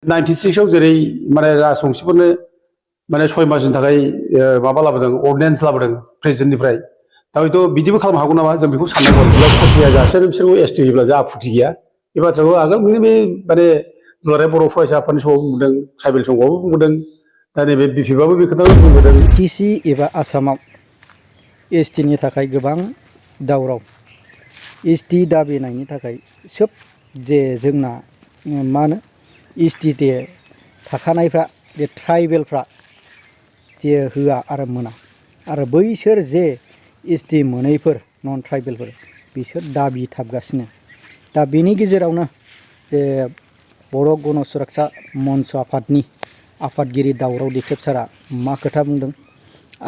96 जेरै माने राजबंशिफोरनो माने 6 मासनि थाखाय माबा लाबोदों अर्डिनेन्स लाबोदों प्रेसिडेन्टनिफ्राय दा हयथ' बिदिबो खालामनो हागौ नामा जों बेखौ साननांगौ आरो खथिया जासे बिसोरखौ एसटि होयोब्ला जों आफुथि गैया बे बाथ्राखौ आगोल बे माने दुलाराय बर' फरायसा आफादनि समाव बुंदों ट्राइबेल समावबो बुंदों दा नैबे बिपिएफआबो बे खोथाखौ बुंबोदों। टिसि एबा आसामाव एसटिनि थाखाय गोबां दावराव एसटि दाबिनायनि थाखाय सोब जे जोंना मा होनो एसटि दे थाखानायफ्रा बे ट्राइबेलफ्रा जे होआ आरो मोना आरो बैसोर जे एसटि मोनैफोर नन ट्राइबेलफोर बिसोर दाबि थाबगासिनो दा बेनि गेजेरावनो जे बर' गण सुरक्षा मन्च आफादनि आफादगिरि दावराव देख्रेब सारा मा खोथा बुंदों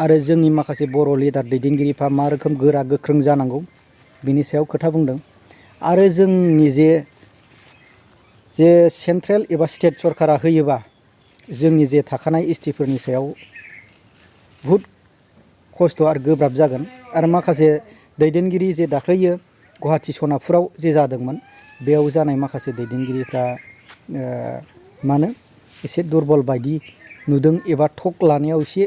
आरो जोंनि माखासे बर' लिडार दैदेनगिरिफ्रा मा रोखोम गोरा गोख्रों जानांगौ बिनि सायाव खोथा बुंदों आरो जोंनि जे सेन्ट्रेल एबा स्टेट सरकारा होयोबा जोंनि जे थाखानाय एसटिफोरनि सायाव बुहुद खस्थ' आरो गोब्राब जागोन आरो माखासे दैदेनगिरि जे दाख्लैयो गुवाहाटि सनापुराव जे जादोंमोन बेयाव जानाय माखासे दैदेनगिरिफ्रा मा होनो एसे दुरबल बायदि नुदों एबा थक लानायाव एसे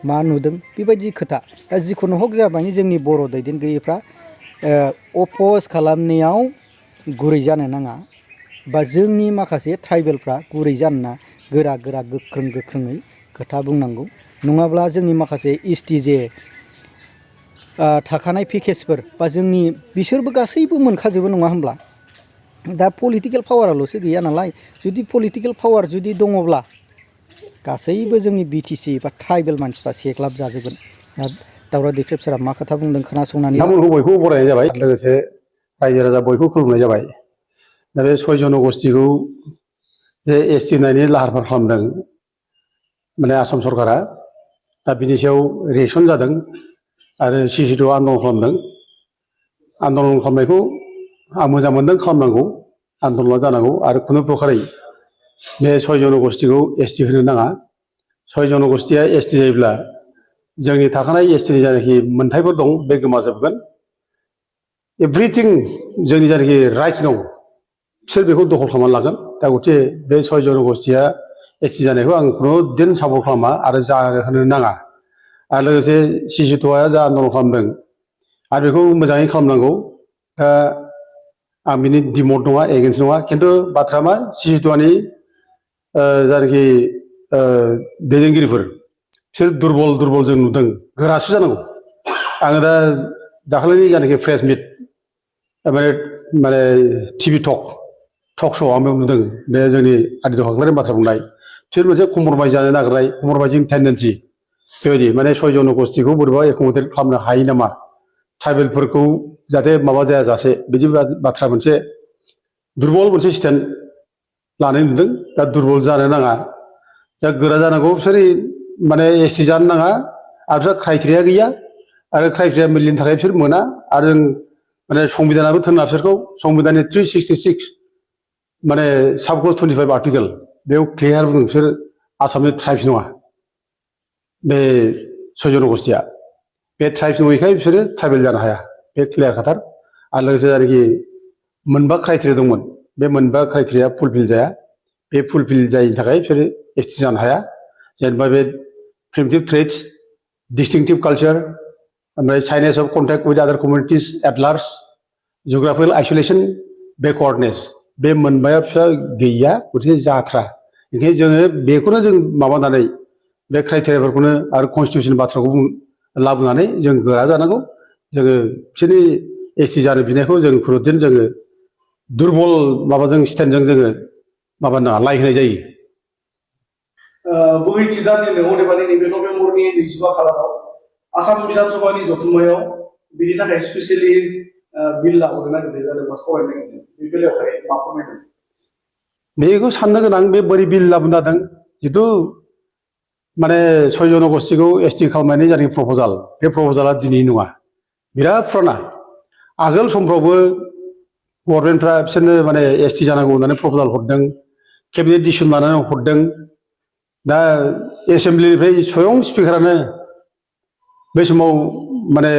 मा नुदों बेबायदि खोथा दा जिखुनु हक जाबाय जोंनि बर' दैदेनगिरिफ्रा अपज खालामनायाव गुरै जानो नाङा बा जोंनि माखासे ट्राइबेलफ्रा गुरै जानो नाङा गोरा गोरा गोख्रोङै खोथा बुंनांगौ नङाब्ला जोंनि माखासे एसटि जे थाखानाय पेकेजफोर बा जोंनि बिसोरबो गासैबो मोनखाजोबो नङा होमब्ला दा पलिटिकेल पावाराल'सो गैया नालाय जुदि पलिटिकेल पावार जुदि दङब्ला गासैबो जोंनि बिटिसि बा ट्राइबेल मानसिफ्रा सेग्लाब जाजोबगोन दा दावराव देख्रेब सारा मा खोथा बुंदों खोनासंनानै बिथांमोनखौ बयखौबो बरायनाय जाबाय लोगोसे रायजो राजा बयखौबो खुलुमनाय जाबाय दा बे 6 जनगोष्ठीखौ जे एसटि होनायनि लाहार फाहार खालामदों माने आसाम सरकारा दा बिनि सायाव रिएक्सन जादों आरो सिसिटिभ आन्दलन खालामदों आन्दलन खालामनायखौ आं मोजां मोनदों खालामनांगौ आन्दलना जानांगौ आरो खुनु प्रकारै बे 6 जनगोष्ठीखौ एसटि होनो नाङा 6 जनगोष्ठीया एसटि जायोब्ला जोंनि थाखानाय एसटिनि जायनाखि मोन्थायफोर दं बे गोमाजोबगोन एभ्रिथिं जोंनि जायनाखि राइट्स दं बिसोर बेखौ दखल खालामनानै लागोन दा गथिखे बे 6 जनगोष्ठीया एसटि जानायखौ आं खुनुदिन सापर्ट खालामा आरो जाहोनो नाङा आरो लोगोसे सिसिटिभआ जा आन्दलन खालामदों आरो बेखौ मोजाङै खालामनांगौ दा आं बिनि डिमट नङा एगेन्स्ट नङा खिन्थु बाथ्रा मा सिसिटिभनि जायनाखि दैदेनगिरिफोर बिसोर दुरबल जों नुदों गोरासो जानांगौ आङो दा दाखालिनि जायनाखि प्रेस मिट माने टिभि टक श'आव आं बेयाव नुदों बे जोंनि आदित्य खाख्लारिनि बाथ्रा बुंनाय बिसोर मोनसे कम्प्रमाइज जानो नागिरनाय कम्प्रमाइजिं टेन्डेन्सि बेबायदि माने 6 जनगोष्ठीखौ बोरैबा एकोमोडेट खालामनो हायो नामा ट्राइबेलफोरखौ जाहाथे माबा जायाजासे बिदि बाथ्रा मोनसे दुरबल मोनसे स्टेन्ड लानाय नुदों दा दुरबल जानो नाङा दा गोरा जानांगौ बिसोर माने एसटि जानो नाङा आरो बिसोर क्राइटेरिया गैया आरो क्राइटेरिया मिलिनि थाखाय बिसोर मोना आरो जों माने संबिधानाबो थोनना बिसोरखौ संबिधाननि 366 माने साबक्लज 25 आर्टिकेल बेयाव क्लियार बुंदों बिसोर आसामनि ट्राइब्स नङा बे 6 जनगोष्ठीया बे ट्राइब्स नङैखाय बिसोरो ट्राइबेल जानो हाया बे क्लियार खाथार आरो लोगोसे जायनाखि मोनबा क्राइटेरिया दंमोन बे मोनबा क्राइटेरिया फुलफिल जाया बे फुलफिल जायैनि थाखाय बिसोरो एसटि जानो हाया जेनेबा बे प्रिमिटिभ ट्रेड्स डिस्टिंक्टिभ कालचार ओमफ्राय साइनेस अफ कन्टेक्ट विथ आदार कमिउनिटिस एट लार्ज जिअग्राफिकेल आइसोलेसन बेकवार्डनेस बे मोनबाया फिसा गैया गथिखे जाथ्रा ओंखायनो जोङो बेखौनो जों माबानानै बे क्राइटेरियाफोरखौनो आरो कनस्टिटिउसन बाथ्राखौ लाबोनानै जों गोरा जानांगौ जोङो बिसोरनि एसटि जानो बिनायखौ जों खुनुदिन जोङो दुरबल माबाजों स्टेन्डजों जोङो माबानो नाङा लाय होनाय जायो बोहैथि दाननिनो अदेबानि नैबे नभेम्बरनि 25 खालाराव आसाम बिधानसभानि जथुम्मायाव बिनि थाखाय स्पेसियेलि बिल लाबोनो नागिरनाय जादों बा सावरायनो नागिरदों बे बेलायावहाय मा फोरमायदों बेखौ साननो गोनां बे बोरै बिल लाबोनो जादों जिथु माने 6 जनगोष्ठीखौ एसटि खालामनायनि जायनाखि प्रप'जाल बे प्रप'जाला दिनै नङा बिराद फुराना आगोल समफ्रावबो गभर्नमेन्टफ्रा बिसोरनो माने एसटि जानांगौ होननानै प्रप'जाल हरदों केबिनेट डिसिसन लानानै हरदों दा एसेमब्लिनिफ्राय स्वयं स्पिकारानो बै समाव माने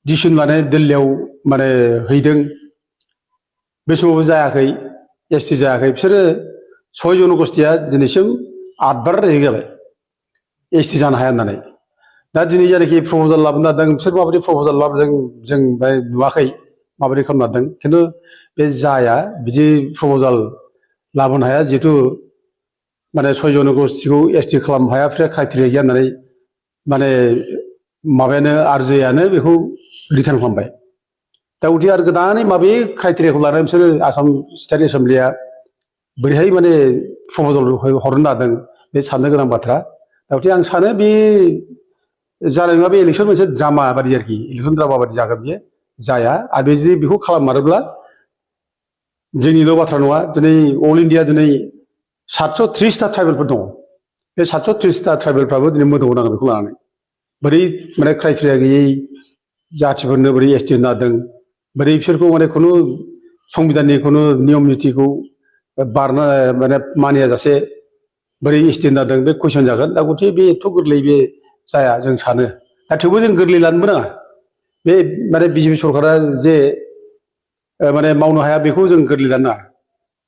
डिसिसन लानाय दिल्लीयाव माने हैदों बे समावबो जायाखै एसटि जायाखै बिसोरो सय जनगोष्ठिया दिनैसिम 8 बार रेजेक्ट जाबाय एसटि जानो हाया होननानै दा दिनै जायनाखि प्रप'जाल लाबोनो नागिरदों बिसोर माबायदि प्रप'जाल लाबोदों जों नुवाखै माबायदि खालामनो नागिरदों खिन्थु बे जाया बिदि प्रप'जाल लाबोनो हाया जिहेतु माने 6 जनगोष्ठिखौ एसटि खालामनो हाया क्राइटेरिया गैया होननानै माने माबायानो आरजेआनो बेखौ रिटार्न खालामबाय दा उथि आरो गोदानै माबे क्राइटेरियाखौ लानानै बिसोरो आसाम स्टेट एसेम्ब्लिया बोरैहाय माने प्रप'जाल हरनो नागिरदों बे साननो गोनां बाथ्रा दा उथि आं सानो बे जानाय नङा बे इलेक्सन मोनसे ड्रामा बादि आरोखि इलेक्सन ड्रामा बादि जागोन बियो जाया आरो बे जुदि बेखौ खालाममारोब्ला जोंनिल' बाथ्रा नङा दिनै अल इन्डिया दिनै 730टा ट्राइबेलफोर दङ बे 730टा ट्राइबेलफ्राबो दिनै मोदोमाव नांगोन बेखौ लानानै बोरै माने क्राइटेरिया गैयै जाथिफोरनो बोरै एसटि होनो नागिरदों बोरै बिसोरखौ माने खुनु संबिधाननि खुनु नियम नितिखौ बारना माने मानिया जासे बोरै एसटि होनो नागिरदों बे कुइसन जागोन दा गथिखे बे एथ' गोरलै बे जाया जों सानो दा थेवबो जों गोरलै लानोबो नाङा बे माने बिजेपि सरकारा जे माने मावनो हाया बेखौ जों गोरलै लानो नाङा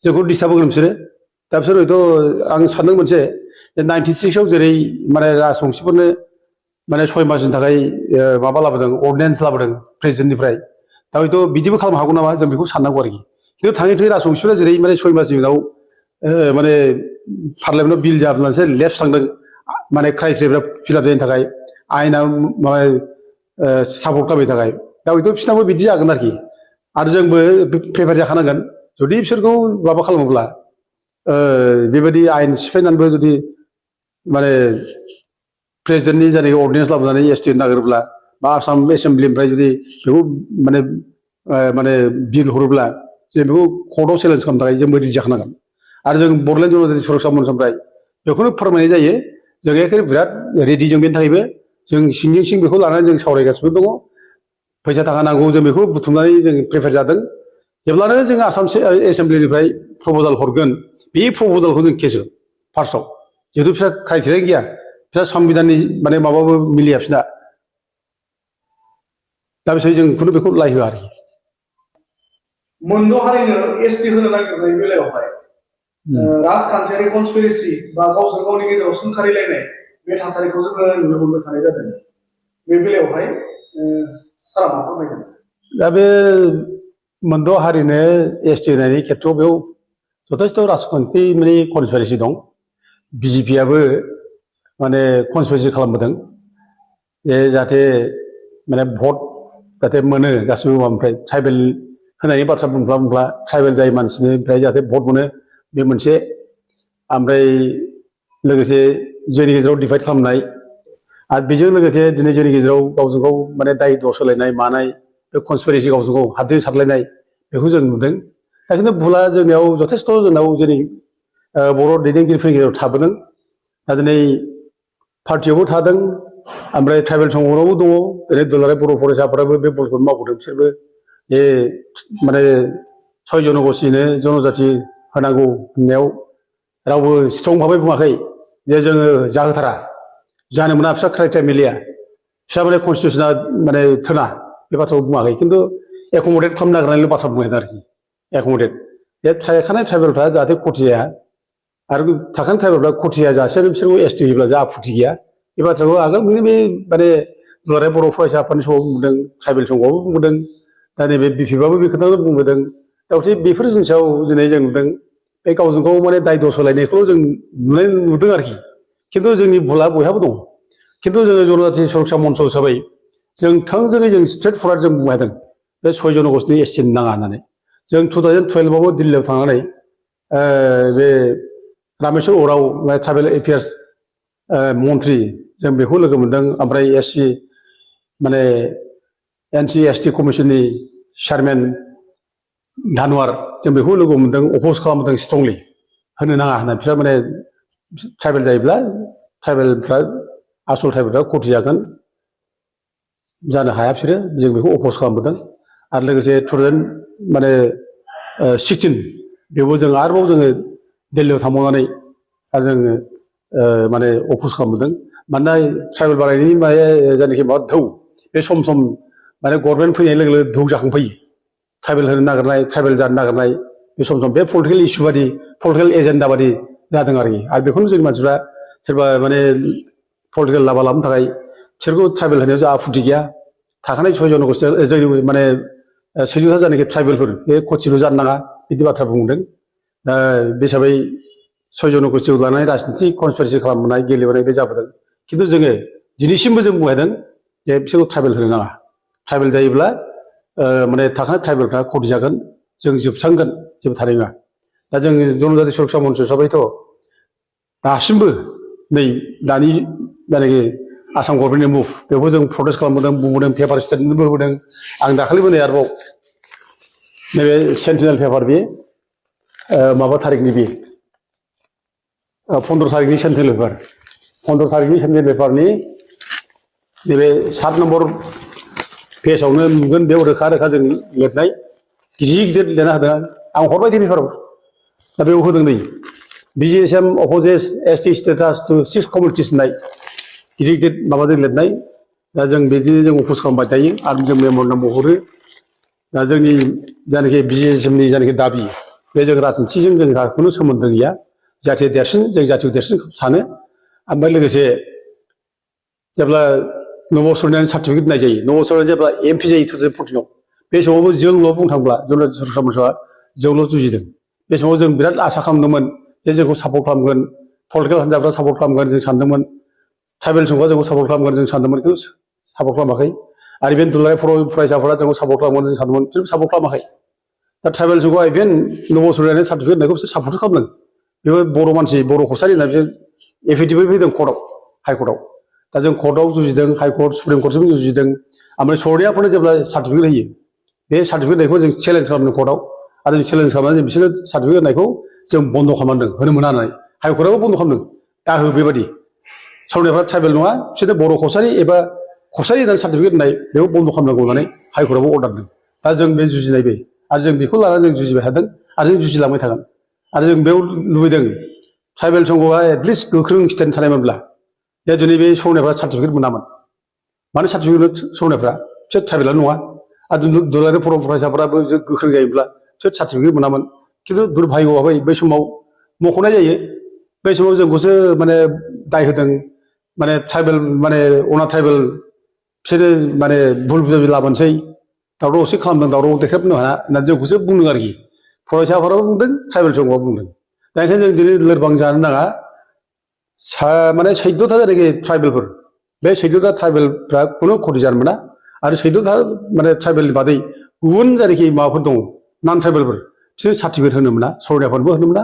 जोंखौ डिस्टार्ब होगोन बिसोरो दा बिसोर हयथ' आं सानदों मोनसे 96आव जेरै माने राजबंसिफोरनो माने 6 मासनि थाखाय माबा लाबोदों अर्डिनेन्स लाबोदों प्रेसिडेन्टनिफ्राय दा हयथ' बिदिबो खालामनो हागौ नामा जों बेखौ साननांगौ आरोखि खिन्थु थाङै थुङै राजबंसिफोरा जेरै माने 6 मासनि उनाव माने पार्लियामेन्टआव बिल जाबोनानैसो लेफ्ट थांदों माने क्राइटेरिया फिलाप जायैनि थाखाय आयेना माने सापर्ट खालामैनि थाखाय दा हयथ' बिसोरनाबो बिदि जागोन आरो जोंबो प्रिपेयार जाखानांगोन जुदि बिसोरखौ माबा खालामोब्ला बेबायदि आयेन सिफायनानैबो जुदि माने प्रेसिडेन्टनि जायनाखि अर्डिनेन्स लाबोनानै एसटि होनो नागिरोब्ला बा आसाम एसेम्ब्लिनिफ्राय जुदि बेखौ माने माने बिल हरोब्ला जों बेखौ कर्टआव चेलेन्ज खालामनो थाखाय जोंबो रेडि जाखानांगोन आरो जों बड'लेण्ड जनजाति सुरक्षा मन्चनिफ्राय बेखौनो फोरमायनाय जायो जों एखेबारे बिराद रेडि जों बेनि थाखायबो जों सिंजों सिं बेखौ लानानै जों सावरायगासिनो दङ फैसा थाखा नांगौ जों बेखौ बुथुमनानै जों प्रिपेयार जादों जेब्लानो जों आसाम एसेम्ब्लिनिफ्राय प्रप'जाल हरगोन बे प्रप'जालखौ जों केस होगोन फार्स्टआव जिहेतु बिसोर क्राइटेरिया गैया बिसोर संबिधाननि माने माबाबो मिलिया बिसोरना दा बिसोर जों खुनु बेखौ लाय होआ आरोखि मोनद' हारिनो एसटि होनो नागिरनाय बेलायावहाय राजखान्थियारि कनस्पिरेसि बा गावजों गावनि गेजेराव सोंखारिलायनाय बे थासारिखौ जोङो नुनो मोनबाय थानाय जादों बे बेलायावहाय सारा मा फोरमायगोन दा बे मोनद' हारिनो एसटि होनायनि खेथ्रआव बेयाव जथेस्थ' राजखान्थि माने कनस्पिरेसि दं बिजेपिआबो माने कनस्पिरेसि खालामबोदों जे जाहाथे माने भट जाहाथे मोनो गासिबो माबानिफ्राय ट्राइबेल होनायनि बाथ्रा बुंब्ला ट्राइबेल जाय मानसिनिफ्राय जाहाथे भट मोनो बे मोनसे ओमफ्राय लोगोसे जोंनि गेजेराव डिभाइड खालामनाय आरो बेजों लोगोसे दिनै जोंनि गेजेराव गावजों गाव माने दाय दस होलायनाय मानाय बे कनस्पिरेसि गावजों गाव हाद्रि सारलायनाय बेखौ जों नुदों दा खिन्थु भुला जोंनियाव जथेस्थ' जोंनाव जोंनि बर' दैदेनगिरिफोरनि गेजेराव थाबोदों दा दिनै पार्टियावबो थादों ओमफ्राय ट्राइबेल संगठनावबो दङ दिनै दुलाराय बर' फरायसाफोराबो बे बलखौनो मावबोदों बिसोरबो बे माने 6 जनगोष्ठिनो जनजाति होनांगौ होननायाव रावबो स्ट्रं भाबै बुङाखै जे जोङो जाहोथारा जानो मोना फिसा क्राइटेरिया मिलिया फिसा माने कनस्टिटिउसना माने थोना बे बाथ्राखौ बुङाखै खिन्थु एकमडेट खालामनो नागिरनायल' बाथ्रा बुंनाय आरोखि एकमडेट बे थाखानाय ट्राइबेलफ्रा जाहाथे खथि जाया आरो थाखानाय ट्राइबेलफ्रा खथि जायाजासे बिसोरखौ एसटि होयोब्ला जा आपत्ति गैया बे बाथ्राखौ आगोल बे माने दुलाराय बर' फरायसा आफादनि समाव बुंदों ट्राइबेल संघआवबो बुंदों दा नैबे बिपिएफआबो बे खोथाखौ बुंबोदों दा बेफोर जिनिसाव दिनै जों नुदों बे गावजों गाव माने दाय दस होलायनायखौ जों नुदों आरोखि खिन्थु जोंनि भुला बयहाबो दं खिन्थु जोङो जनजाति सुरक्षा मन्च हिसाबै जों थोंजोङै जों स्ट्रेट फरवार्ड जों बुंनो हादों बे 6 जनगोष्ठिनि एसटि नाङा होननानै जों 2012आवबो दिल्लीयाव थांनानै बे रामेश्वर अराव ट्राइबेल एफेयार्स मन्त्रि जों बेखौ लोगो मोन्दों ओमफ्राय एससि माने एनसि एसटि कमिसननि चेयारमेन धानवार जों बेखौ लोगो मोन्दों अप'ज खालामदों स्ट्रंलि होनो नाङा होनना बिसोर माने ट्राइबेल जायोब्ला ट्राइबेलफ्रा आसल ट्राइबेलफ्रा खथि जागोन जानो हाया बिसोरो जों बेखौ अप'ज खालामबोदों आरो लोगोसे 2016 बेयावबो जों आरोबाव जोङो दिल्लीयाव थांबावनानै आरो जोङो माने अप'ज खालामबोदों मानोना ट्राइबेल बारायनायनि माने जायनाखि माबा धौ बे सम माने गभर्नमेन्ट फैनाय लोगो लोगो धौ जाखांफैयो ट्राइबेल होनो नागिरनाय ट्राइबेल जानो नागिरनाय बे सम सम बे पलिटिकेल इस्यु बादि पलिटिकेल एजेन्डा बादि जादों आरो बेखौनो जोंनि मानसिफ्रा सोरबा माने पलिटिकेल लाबा लाबोनो थाखाय बिसोरखौ ट्राइबेल होनायाव जोंहा आपत्ति गैया थाखानाय 6 जनगोष्ठी जोंनि माने शेड्युल जानाखि ट्राइबेलफोर बे कचिल' जानो नाङा बिदि बाथ्रा बुंदों दा बे हिसाबै 6 जनगोष्ठीखौ लानानै राजनिति कनस्पिरेसि खालामनाय गेलेबोनाय बे जाबोदों खिन्थु जोङो दिनैसिमबो जों बुंदों जे बिसोरखौ ट्राइबेल होनो नाङा ट्राइबेल जायोब्ला माने थाखानाय ट्राइबेलफ्रा खति जागोन जों जोबस्रांगोन जेबो थानाय नङा दा जों जनजाति सुरक्षा मन्च हिसाबैथ' दासिमबो नै दानि जायनाखि आसाम गभर्नमेन्टनि मुभ बेखौ जों प्रटेस्ट खालामबोदों बुंबोदों पेपार स्टेटमेन्टबो होबोदों आं दाखालिबो नै आरोबाव नैबे सेन्टिनेल पेपार बे माबा थारिखनि बे 15 तारिखनि सेन्टिनेल पेपार 15 तारिखनि सेन्टिनेल पेपारनि नैबे 7 नम्बर पेजावनो नुगोन बेयाव रोखा रोखा जों लिरनाय गिदिर गिदिर लिरना होदों आं हरबाय दे पेपाराव दा बेयाव होदों नै BGSM opposes ST status to 6 communities होननाय गिदिर गिदिर माबाजों लिरनाय दा जों बिदिनो जों अफिस खालामबाय थायो आरो जों मेम'रेन्डाम हरो दा जोंनि जायनाखि BGSMनि जायनाखि दाबि बे जों राजनितिजों जोंहा खुनु सोमोन्दो गैया जाथिया देरसिन जों जाथिखौ देरसिन सानो ओमफ्राय लोगोसे जेब्ला नबसरनायनि सार्टिफिकेट होनाय जायो नबसरनाय जेब्ला MP जायो 2014 बे समावबो जोंल' बुंनो थांब्ला जनजाति सुरक्षा मन्चआ जोंल' जुजिदों बे समाव जों बिराद आसा खालामदोंमोन जे जोंखौ सापर्ट खालामगोन पलिटिकेल हान्जाफ्रा सापर्ट खालामगोन जों सानदोंमोन ट्राइबेल सुबुंफ्रा जोंखौ सापर्ट खालामगोन जों सानदोंमोन खिन्थु सापर्ट खालामाखै आरो इभेन दुलाराय फरायसाफोरा जोंखौ सापर्ट खालामगोन जों सानदोंमोन खिन्थु सापर्ट खालामाखै दा ट्राइबेल सुबुंआ इभेन नबसरनायनि सार्टिफिकेट होनायखौ बिसोर सापर्ट खालामदों बेबो बर' मानसि बर' कसारि होनना बिसोर एफिडेभिट होदों कर्टआव हाइकर्टआव दा जों कर्टआव जुजिदों हाइकर्ट सुप्रिम कर्टजों जुजिदों ओमफ्राय सरनियाफोरनो जेब्ला सार्टिफिकेट होयो बे सार्टिफिकेट होनायखौ जों चेलेन्ज खालामदों कर्टआव आरो जों चेलेन्ज खालामनानै जों बिसोरनो सार्टिफिकेट होनायखौ जों बन्द' खालामदों होनो मोना होननानै हाइकर्टआबो बन्द' खालामदों दा हो बेबायदि सरनियाफ्रा ट्राइबेल नङा बिसोरनो बर' कसारि एबा कसारि होननानै सार्टिफिकेट होनाय बेखौ बन्द' खालामनांगौ होननानै हाइकर्टआबो अर्डार होदों दा जों बे जुजिनाय बे आरो जों बेखौ लानानै जों जुजिबाय थादों आरो जों जुजिलांबाय थागोन आरो जों बेयाव लुबैदों ट्राइबेल संघआ एटलिस्ट गोख्रों स्टेन्ड थानायमोनब्ला जे दिनै बे सरनियाफ्रा सार्टिफिकेट मोनामोन मानो सार्टिफिकेट सरनियाफ्रा बिसोर ट्राइबेलानो नङा आरो दुलाराय फरायसाफोराबो गोख्रों जायोब्ला बिसोर सार्टिफिकेट मोनामोन खिन्थु दुर्भाग्य'आवै बै समाव मख'नाय जायो बै समाव जोंखौसो माने दाय होदों माने ट्राइबेल माने अना ट्राइबेल बिसोरो माने भुल बुजाबि लाबोनोसै दावराव दावसि खालामदों दावराव देखायफिननो हाया होननानै जोंखौसो बुंदों आरोखि फरायसाफोराबो बुंदों ट्राइबेल संघआ बुंदों दा ओंखायनो जों दिनै लोरबां जानो नाङा माने 14था जायनाखि ट्राइबेलफोर बे 14था ट्राइबेलफ्रा खुनु खति जानो मोना आरो 14था माने ट्राइबेलनि बादै गुबुन जायनाखि माबाफोर दङ नन ट्राइबेलफोर बिसोर सार्टिफिकेट होनो मोना सरनियाफोरनोबो होनो मोना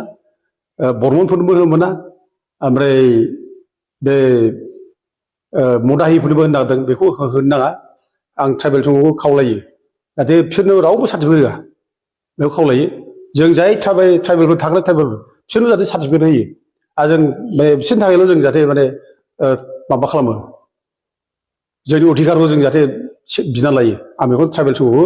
बर्मनफोरनोबो होनो मोना ओमफ्राय बे मदाहिफोरनोबो होनो नागिरदों बेखौ होनो नाङा आं ट्राइबेल संघखौ खावलायो जाहाथे बिसोरनो रावबो सार्टिफिकेट होआ बेखौ खावलायो जों जाय ट्राइबेलफोर थाग्रा ट्राइबेलफोर बिसोरनो जाहाथे सार्टिफिकेट होयो आरो जों बिसोरनि थाखायल' जों जाहाथे माने माबा खालामो जोंनि अधिकारखौ जों जाहाथे बिना लायो आं बेखौ ट्राइबेल संघखौ